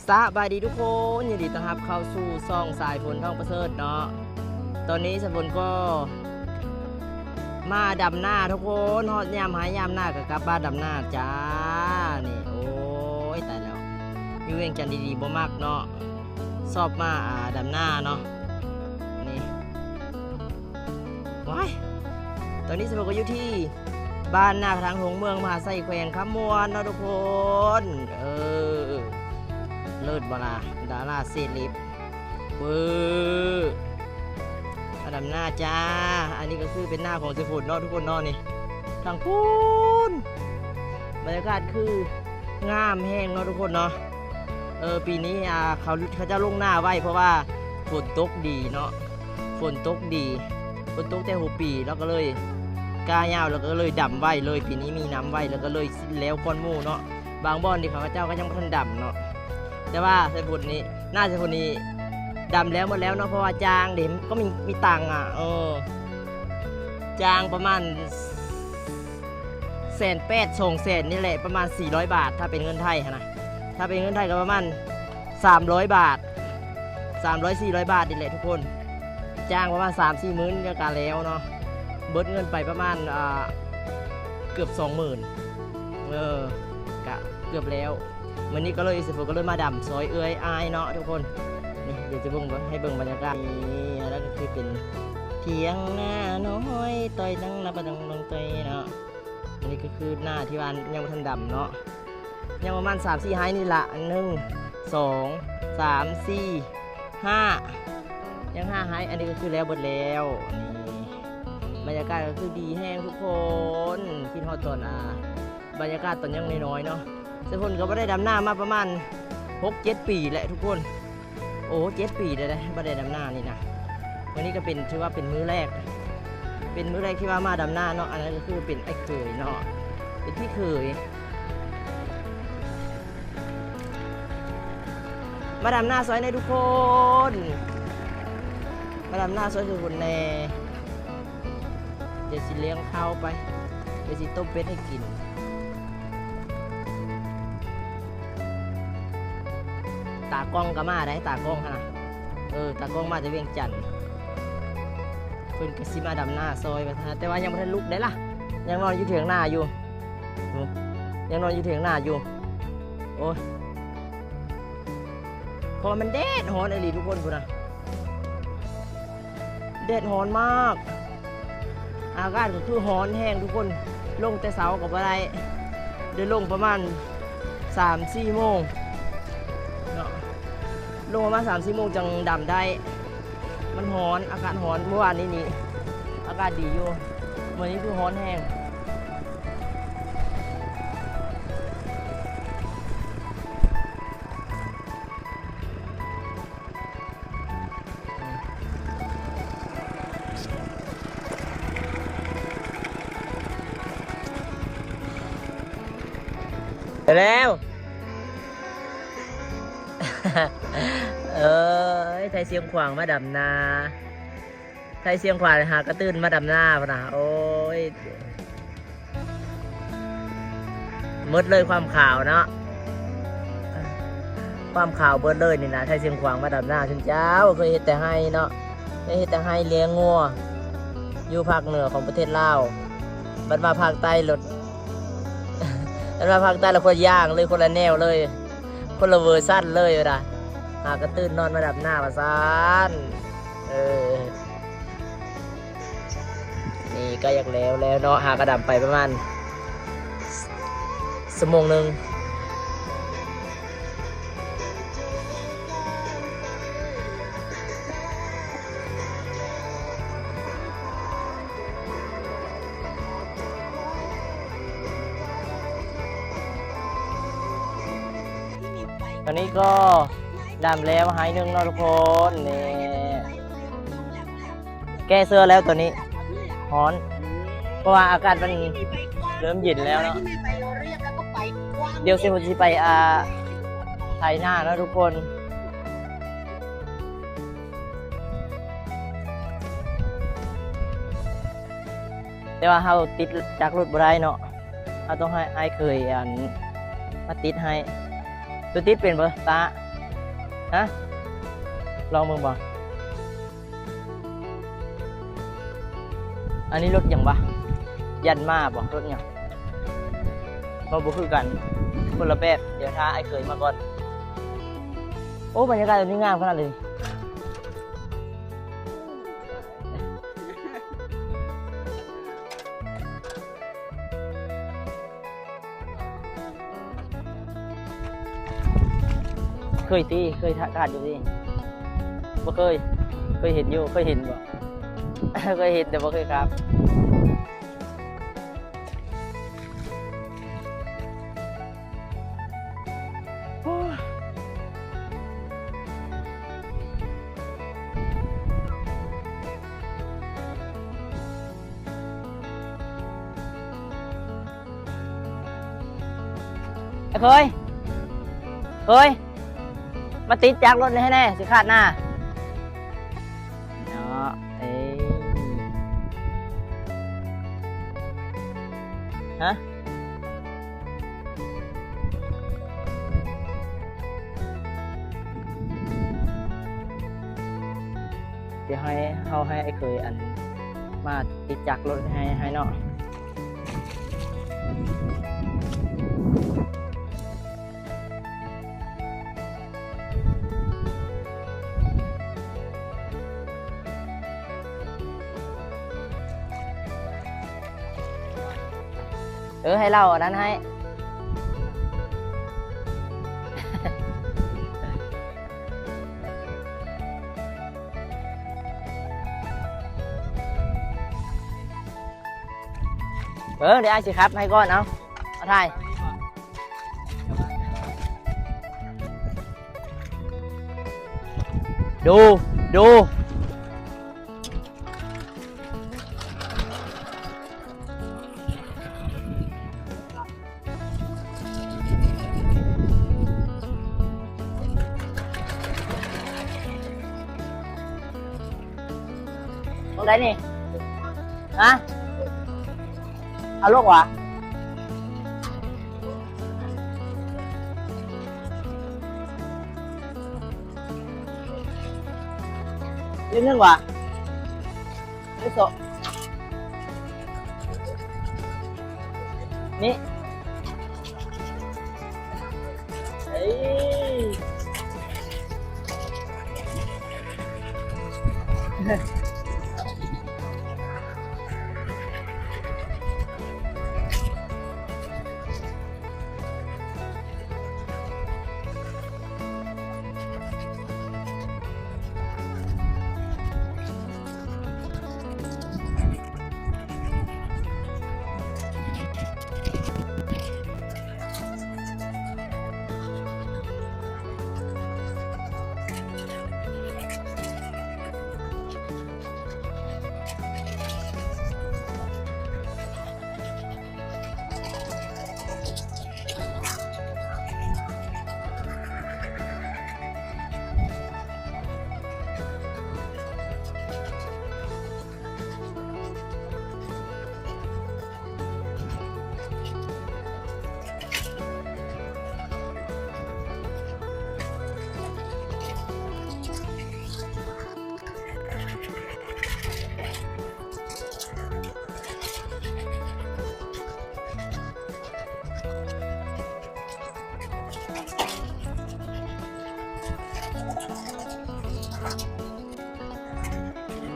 ສະບາຍດີທຸກຄົນ, ຍິນດີຕ້ອນຮັບເຂົ້າສູ່ຊ່ອງສາຍຝົນ ທອງປະເສີດເນາະ. ຕອນນີ້ສາຍຝົນກໍມາດຳນາທຸກຄົນ, ຮອດຍາມໄຮ່ຍາມນາກໍກັບບ້ານດຳນາຈ້າ. ນີ້ ໂອ້ຍ ຕາຍແລ້ວ, ຢູ່ວຽງຈັນດີໆບໍ່ມັກເນາະ, ຊອບມາ ອ່າ ດຳນາເນາະ. ນີ້ ວ້າຍ ຕອນນີ້ສາຍຝົນກໍຢູ່ທີ່ບ້ານນາກະທັງ ໂຮງເມືອງມະຫາໄຊ ແຂວງຄຳມ່ວນເນາະທຸກຄົນ. ເອີ ເລີດບໍ່ລະ ດາລາເຊເລັບເວີ ມາດຳນາຈ້າ. ອັນນີ້ກໍຄືເປັນນາຂອງສາຍຝົນເນາະທຸກຄົນເນາະ. ນີ້ ທາງພຸ້ນ ບັນຍາກາດຄືງາມແຮງເນາະທຸກຄົນເນາະ. ເອີ ປີນີ້ ອ່າ ເຂົາ ເຂົາເຈົ້າລົງນາໄວ ເພາະວ່າຝົນຕົກດີເນາະ, ຝົນຕົກດີ, ຝົນຕົກແຕ່ຫົວປີ ແລ້ວກໍເລີຍກ້າຍາວ ແລ້ວກໍເລີຍດຳໄວເລີຍ. ປີນີ້ມີນ້ຳໄວ ແລ້ວກໍເລີຍແລ້ວກ່ອນໝູ່ເນາະ. ບາງບ່ອນທີ່ເຂົາເຈົ້າກໍຍັງບໍ່ທັນດຳເນາະ, ແຕ່ວ່າສາຍຝົນນີ້ ນາສາຍຝົນນີ້ດຳແລ້ວໝົດແລ້ວເນາະ, ເພາະວ່າຈ້າງເດ້ ກໍມີ ມີຕັງ ອ່ະ ເອີ ຈ້າງປະມານ ແສນແປດ ສອງແສນນີ້ແຫຼະ, ປະມານສີ່ຮ້ອຍບາດ ຖ້າເປັນເງິນໄທຫັ້ນນະ. ຖ້າເປັນເງິນໄທກໍປະມານສາມຮ້ອຍບາດ ສາມຮ້ອຍ ສີ່ຮ້ອຍບາດນີ້ແຫຼະທຸກຄົນ. ຈ້າງປະມານສາມສີ່ມື້ນກໍແລ້ວເນາະ, ເບິດເງິນໄປປະມານ ອ່າ ເກືອບສອງໝື່ນ ເອີ ກະເກືອບແລ້ວ. ມື້ນີ້ກໍເລີຍ ສາຍຝົນກໍເລີຍມາດຳຊ່ອຍເອື້ອຍອ້າຍເນາະທຸກຄົນ. ນີ້ ດຽວຈະເບິ່ງ ໃຫ້ເບິ່ງບັນຍາກາດ. ນີ້ ອັນນັ້ນກໍຄືເປັນຖຽງນານ້ອຍ ຕ່ອຍຕັ້ງນາປະຕັງນ້ອງຕ່ອຍເນາະ. ອັນນີ້ກໍຄືນາທີ່ວ່າຍັງບໍ່ທັນດຳເນາະ, ຍັງປະມານສາມສີ່ໄຮ່ນີ້ລະ. ໜຶ່ງ ສອງ ສາມ ສີ່ ຫ້າ ຍັງຫ້າໄຮ່. ອັນນີ້ກໍຄືແລ້ວເບິດແລ້ວ. ນີ້ ບັນຍາກາດກໍຄືດີແຮງທຸກຄົນ, ຄິດຮອດຕອນ ອ່າ ບັນຍາກາດຕອນຍັງນ້ອຍໆເນາະ. ສາຍຝົນກໍບໍ່ໄດ້ດຳນາມາປະມານຫົກເຈັດປີແຫຼະທຸກຄົນ. ໂອ້ ເຈັດປີແລ້ວເດ້ ບໍ່ໄດ້ດຳນານີ້ນະ. ມື້ນີ້ກໍເປັນ ຖືວ່າເປັນມື້ແລກ ເປັນມື້ແລກທີ່ວ່າມາດຳນາເນາະ. ອັນນັ້ນກໍຄືເປັນອ້າຍເຂີຍເນາະ, ເປັນພີ່ເຂີຍ. ມາດຳນາຊ່ອຍແດ່ທຸກຄົນ, ມາດຳນາຊ່ອຍທຸກຄົນແດ່. ດຽວຊິລ້ຽງເຂົ້າໄປ, ດຽວຊິຕົ້ມເປັດໃຫ້ກິນ. ຕາກ້ອງກໍມາໄດ໋ ຕາກ້ອງຫັ້ນນະ. ເອີ ຕາກ້ອງມາແຕ່ວຽງຈັນ, ເພິ່ນກໍຊິມາດຳນາຊ່ອຍວ່າຊັ້ນນະ, ແຕ່ວ່າຍັງບໍ່ທັນລຸກໄດ໋ລະ, ຍັງນອນຢູ່ຖຽງນາຢູ່, ຍັງນອນຢູ່ຖຽງນາຢູ່. ໂອ້ຍ ເພາະວ່າມັນແດດຮ້ອນອີ່ຫຼີທຸກຄົນ, ພຸ້ນນະ ແດດຮ້ອນມາກ, ອາກາດກໍຄືຮ້ອນແຮງທຸກຄົນ. ລົງແຕ່ເຊົ້າກໍບໍ່ໄດ້, ໄດ້ລົງປະມານສາມສີ່ໂມງເນາະ, ລົງປະມານສາມສີ່ໂມງຈັ່ງດຳໄດ້. ມັນຮ້ອນ, ອາກາດຮ້ອນ. ເມື່ອວານນີ້ນີ້ ອາກາດດີຢູ່, ມື້ນີ້ຄືຮ້ອນແຮງ. ໄປແລ້ວ ເອີຍ ໄທຊຽງຂວາງມາດຳນາ, ໄທຊຽງຂວາງຫາກະຕື່ນມາດຳນາພຸ້ນນະ. ໂອ້ຍ ໝົດເລີຍຄວາມຂາວເນາະ, ຄວາມຂາວເບິດເລີຍນີ້ນະ. ໄທຊຽງຂວາງມາດຳນາ ຊຸມເຈົ້າເຄີຍເຮັດແຕ່ໄຮ່ເນາະ, ໄດ້ເຮັດແຕ່ໄຮ່ລ້ຽງງົວຢູ່ພາກເໜືອຂອງປະເທດລາວ, ບັດມາພາກໃຕ້ໂລດ, ບັດມາພາກໃຕ້ລະຄົນລະຢ່າງເລີຍ, ຄົນລະແນວເລີຍ, ຄົນລະເວີຊັນເລີຍວ່າດາ. ຫາກະຕື່ນນອນມາດຳນາວ່າຊັ້ນ. ເອີ ນີ້ໃກ້ຢາກແລ້ວແລ້ວເນາະ, ຫາກະດຳໄປປະມານຊົ່ວໂມງໜຶ່ງ. ອັນນີ້ກໍດຳແລ້ວໄຮ່ໜຶ່ງເນາະທຸກຄົນ. ນີ້ ແກ້ເສື້ອແລ້ວຕອນນີ້ ຮ້ອນ ເພາະວ່າອາກາດມັນເລີ່ມເຢັນແລ້ວເນາະ. ດຽວຊິ ຊິໄປ ອ່າ ໄຖນາເນາະທຸກຄົນ, ແຕ່ວ່າເຮົາຕິດຈັກລົດບໍ່ໄດ້ເນາະ. ເຮົາຕ້ອງໃຫ້ອ້າຍເຂີຍ ອັນ ມາຕິດໃຫ້. ຕົວຕິດເປັນບໍ່ຕາ? ຮະ? ລອງເບິ່ງບໍ່? ອັນນີ້ລົດຫຍັງວະ? ຢັນມາບໍ່? ລົດຫຍັງ? ເຮົາບໍ່ຄືກັນ ຄົນລະແບບ. ດຽວຖ້າອ້າຍເຂີຍມາກ່ອນ. ໂອ້ ບັນຍາກາດແບບນີ້ງາມຂະໜາດເລີຍ. ເຄີຍຕິ ເຄີຍຂາບຢູ່ຕິ? ບໍ່ເຄີຍ. ເຄີຍເຫັນຢູ່. ເຄີຍເຫັນບໍ່? ເຄີຍເຫັນແຕ່ບໍ່ເຄີຍຂາບ. ອ້າຍເຂີຍ ເຂີຍ ມາຕິດຈັກລົດໃຫ້ແດ່ ຊິຂາດໜ້າ. ເນາະ ເອີ ຮະ? ດຽວໃຫ້ ເຮົາໃຫ້ອ້າຍເຂີຍ ອັນ ມາຕິດຈັກລົດໃຫ້ ໃຫ້ເນາະ. ເອີ ໃຫ້ລາວອັນນັ້ນໃຫ້. ເອີ ດຽວອ້າຍຊິຂັບໃຫ້ກ່ອນ. ເອົາ ເອົາຖ່າຍ. ດູ ດູ. ຕົງໃດນີ້? ຮະ? ເອົາລົງຫວາ? ເລື່ອງໜຶ່ງຫວາ? ເລື່ອງສອງ ນີ້. ເອີ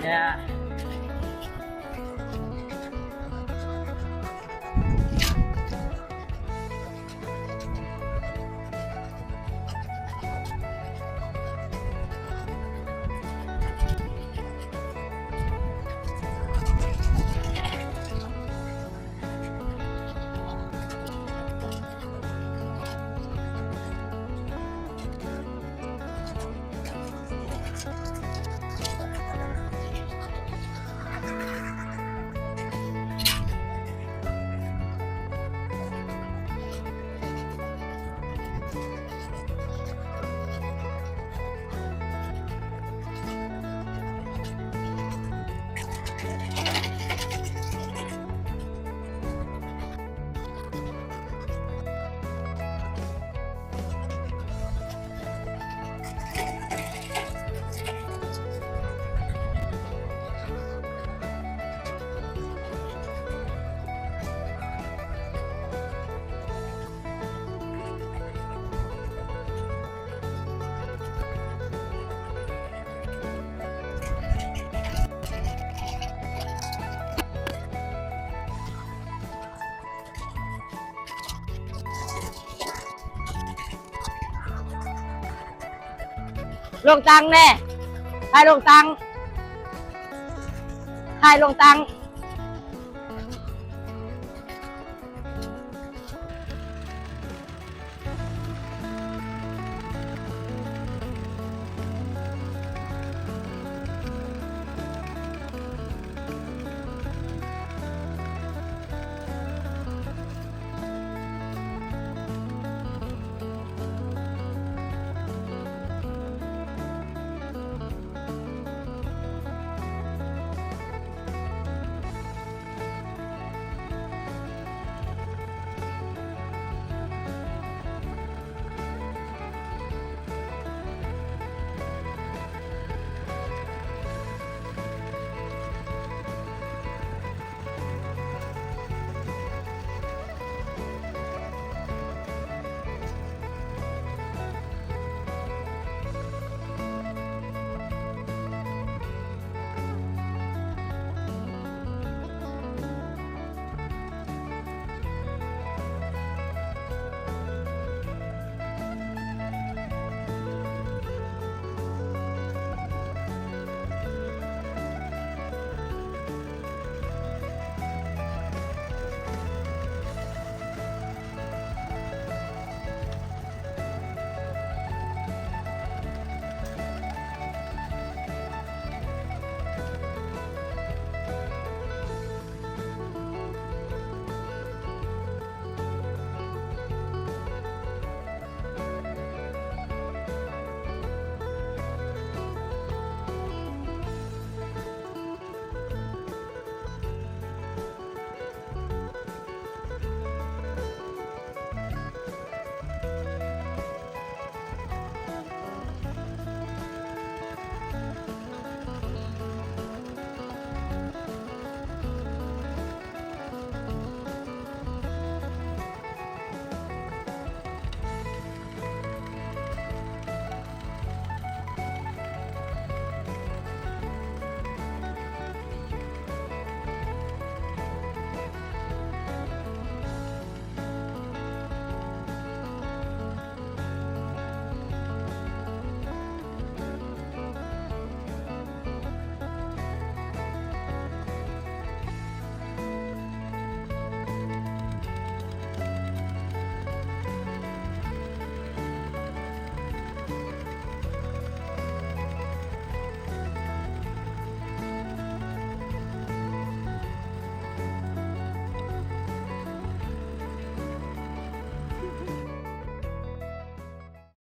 ຍ. ລົງຕັງແດ່ ຖ່າຍລົງຕັງ ຖ່າຍລົງຕັງ